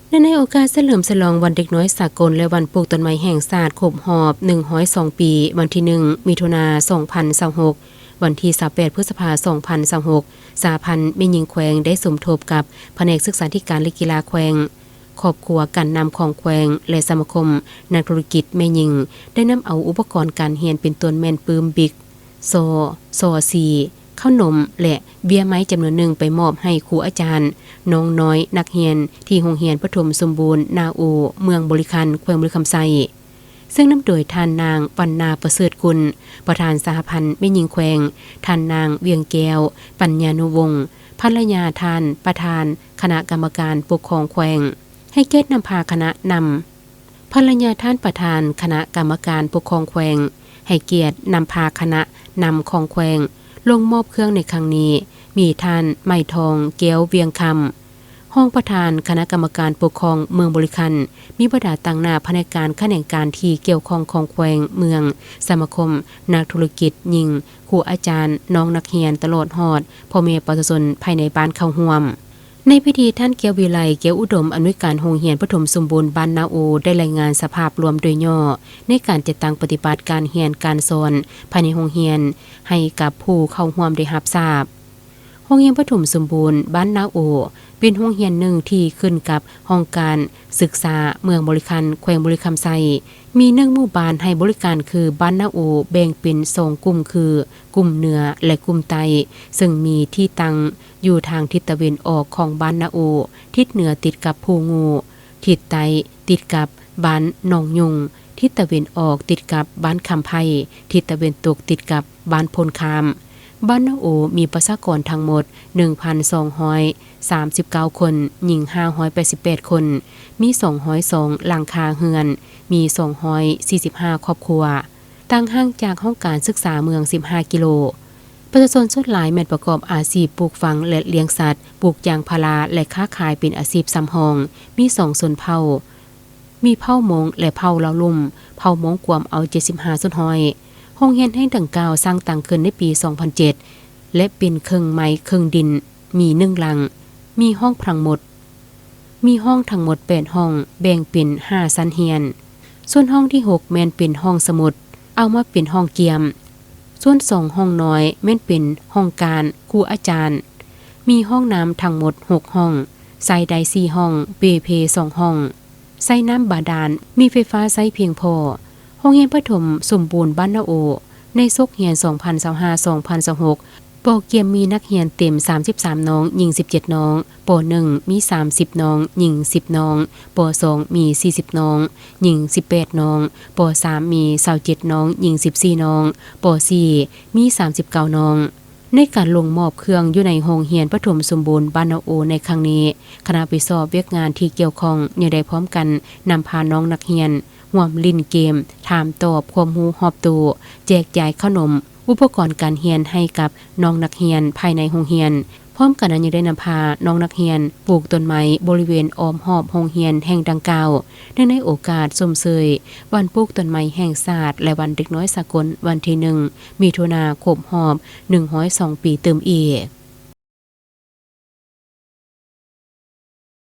ແລະໃນໂອກາດສະເຫຼີມສະຫຼອງວັນເດັກນ້ອຍສາກົນ ແລະວັນປູກຕົ້ນໄມ້ແຫ່ງຊາດຄົບຮອບໜຶ່ງຮ້ອຍສອງປີ ວັນທີໜຶ່ງ ມິຖຸນາ ສອງພັນຊາວຫົກ ວັນທີຊາວແປດ ພຶດສະພາ ສອງພັນຊາວຫົກ ສະຫະພັນແມ່ຍິງແຂວງໄດ້ສົມທົບກັບພະແນກສຶກສາທິການ ແລະ ກິລາແຂວງ, ຄອບຄົວການນຳຂອງແຂວງ ແລະ ສະມາຄົມນັກທຸລະກິດແມ່ຍິງ ໄດ້ນຳເອົາອຸປະກອນການຮຽນເປັນຕົ້ນແມ່ນປຶ້ມ, ບິກ, ຊໍ, ຊໍຊີ, ເຂົ້າໜົມ ແລະ ເບ້ຍໄມ້ຈຳນວນໜຶ່ງໄປມອບໃຫ້ຄູອາຈານ, ນ້ອງນ້ອຍນັກຮຽນທີ່ໂຮງຮຽນປະຖົມສົມບູນນາໂອ ເມືອງບໍລິຄັນ ແຂວງບໍລິຄຳໄຊ. ເຊິ່ງນຳໂດຍທ່ານນາງ ວັນນາ ປະເສີດກຸນ ປະທານສະຫະພັນແມ່ຍິງແຂວງ, ທ່ານນາງ ວຽງແກ້ວ ປັນຍານຸວົງ ພັນລະຍາທ່ານປະທານຄະນະກຳມະການປົກຄອງແຂວງ ໃຫ້ກຽດນຳພາຄະນະນຳ, ພັນລະຍາທ່ານປະທານຄະນະກຳມະການປົກຄອງແຂວງ ໃຫ້ກຽດນຳພາຄະນະນຳຂອງແຂວງລົງມອບເຄື່ອງໃນຄັ້ງນີ້ ມີທ່ານ ໄມທອງ ແກ້ວວຽງຄຳ ຮອງປະທານຄະນະກຳມະການປົກຄອງເມືອງບໍລິຄັນ, ມີບັນດາຕາງໜ້າພະແນກການຂະແໜງການທີ່ກ່ຽວຂ້ອງຂອງແຂວງ, ເມືອງ, ສະມາຄົມນັກທຸລະກິດຍິງ, ຄູອາຈານ, ນ້ອງນັກຮຽນ ຕະຫຼອດຮອດພໍ່ແມ່ປະຊາຊົນພາຍໃນບ້ານເຂົ້າຮ່ວມ. ໃນພິທີ, ທ່ານ ແກ້ວວິໄລ ແກ້ວອຸດົມ ອຳນວຍການໂຮງຮຽນປະຖົມສົມບູນບ້ານນາໂອ ໄດ້ລາຍງານສະພາບລວມໂດຍຫຍໍ້ໃນການຈັດຕັ້ງປະຕິບັດການຮຽນການສອນພາຍໃນໂຮງຮຽນໃຫ້ກັບຜູ້ເຂົ້າຮ່ວມໄດ້ຮັບຊາບ. ໂຮງຮຽນປະຖົມສົມບູນບ້ານນາໂອ ເປັນໂຮງຮຽນໜຶ່ງທີ່ຂຶ້ນກັບຫ້ອງການສຶກສາເມືອງບໍລິຄັນ ແຂວງບໍລິຄຳໄຊ, ມີໜຶ່ງໝູ່ບ້ານໃຫ້ບໍລິການຄືບ້ານນາໂອ ແບ່ງເປັນສອງກຸ່ມຄືກຸ່ມເໜືອ ແລະ ກຸ່ມໃຕ້, ເຊິ່ງມີທີ່ຕັ້ງຢູ່ທາງທິດຕາເວັນອອກຂອງບ້ານນາໂອ, ທິດເໜືອຕິດກັບພູງູ, ທິດໃຕ້ຕິດກັບບ້ານໜອງຍຸງ, ທິດຕາເວັນອອກຕິດກັບບ້ານຄຳໄຜ່, ທິດຕາເວັນຕົກຕິດກັບ ບ້ານໂພນຄາມ. ບ້ານນາໂອມີປະຊາກອນທັງໝົດໜຶ່ງພັນສອງຮ້ອຍສາມສິບເກົ້າຄົນ, ຍິງຫ້າຮ້ອຍແປດສິບແປດຄົນ, ມີສອງຮ້ອຍສອງຫຼັງຄາເຮືອນ, ມີສອງຮ້ອຍສີ່ສິບຫ້າຄອບຄົວ, ຕັ້ງຫ່າງຈາກຫ້ອງການສຶກສາເມືອງສິບຫ້າກິໂລ. ປະຊາຊົນສ່ວນຫຼາຍແມ່ນປະກອບອາຊີບປູກຝັງ ແລະ ລ້ຽງສັດ, ປູກຢາງພາລາ ແລະ ຄ້າຂາຍເປັນອາຊີບສຳຮອງ, ມີສອງຊົນເຜົ່າ, ມີເຜົ່າມົ້ງ ແລະ ເຜົ່າລາວລຸ່ມ, ເຜົ່າມົ້ງກວມເອົາເຈັດສິບຫ້າສ່ວນຮ້ອຍ. ໂຮງຮຽນແຫ່ງດັ່ງກ່າວສ້າງຕັ້ງຂຶ້ນໃນປີສອງພັນເຈັດ ແລະ ເປັນເຄິ່ງໄມ້ເຄິ່ງດິນ, ມີໜຶ່ງຫຼັງ, ມີຫ້ອງທັງໝົດ, ມີຫ້ອງທັງໝົດແປດຫ້ອງ, ແບ່ງເປັນຫ້າຊັ້ນຮຽນ. ສ່ວນຫ້ອງທີຫົກແມ່ນເປັນຫ້ອງສະໝຸດ, ເອົາມາເປັນຫ້ອງກຽມ. ສ່ວນສອງຫ້ອງນ້ອຍແມ່ນເປັນຫ້ອງການຄູອາຈານ, ມີຫ້ອງນ້ຳທັງໝົດຫົກຫ້ອງ, ໃຊ້ໄດ້ສີ່ຫ້ອງ, ເປເພສອງຫ້ອງ, ໃຊ້ນ້ຳບາດານ, ມີໄຟຟ້າໃຊ້ພຽງພໍ. ໂຮງຮຽນປະຖົມສົມບູນບ້ານນາໂອ ໃນສົກຮຽນສອງພັນຊາວຫ້າ ສອງພັນຊາວຫົກ ບໍ່ກຽມມີນັກຮຽນເຕັມສາມສິບສາມນ້ອງ, ຍິງສິບເຈັດນ້ອງ, ປໍໜຶ່ງ ມີສາມສິບນ້ອງ, ຍິງສິບນ້ອງ, ປໍສອງ ມີສີ່ສິບນ້ອງ, ຍິງສິບແປດນ້ອງ, ປໍສາມ ມີຊາວເຈັດນ້ອງ, ຍິງສິບສີ່ນ້ອງ, ປໍສີ່ ມີສາມສິບເກົ້ານ້ອງ. ໃນການລົງມອບເຄື່ອງຢູ່ໃນໂຮງຮຽນປະຖົມສົມບູນບ້ານນາໂອໃນຄັ້ງນີ້, ຄະນະຮັບຜິດຊອບວຽກງານທີ່ກ່ຽວຂ້ອງຍັງໄດ້ພ້ອມກັນນຳພານ້ອງນັກຮຽນຮ່ວມຫຼິ້ນເກມ, ຖາມຕອບຄວາມຮູ້ຮອບໂຕ, ແຈກຢາຍເຂົ້າໜົມ, ອຸປະກອນການຮຽນໃຫ້ກັບນ້ອງນັກຮຽນພາຍໃນໂຮງຮຽນ. ພ້ອມກັນນັ້ນຍັງໄດ້ນຳພານ້ອງນັກຮຽນປູກຕົ້ນໄມ້ບໍລິເວນອ້ອມຮອບໂຮງຮຽນແຫ່ງດັ່ງກ່າວ, ເນື່ອງໃນໂອກາດຊົມເຊີຍວັນປູກຕົ້ນໄມ້ແຫ່ງຊາດ ແລະ ວັນເດັກນ້ອຍສາກົນ ວັນທີໜຶ່ງ ມິຖຸນາ ຄົບຮອບໜຶ່ງຮ້ອຍສອງປີຕື່ມອີກ.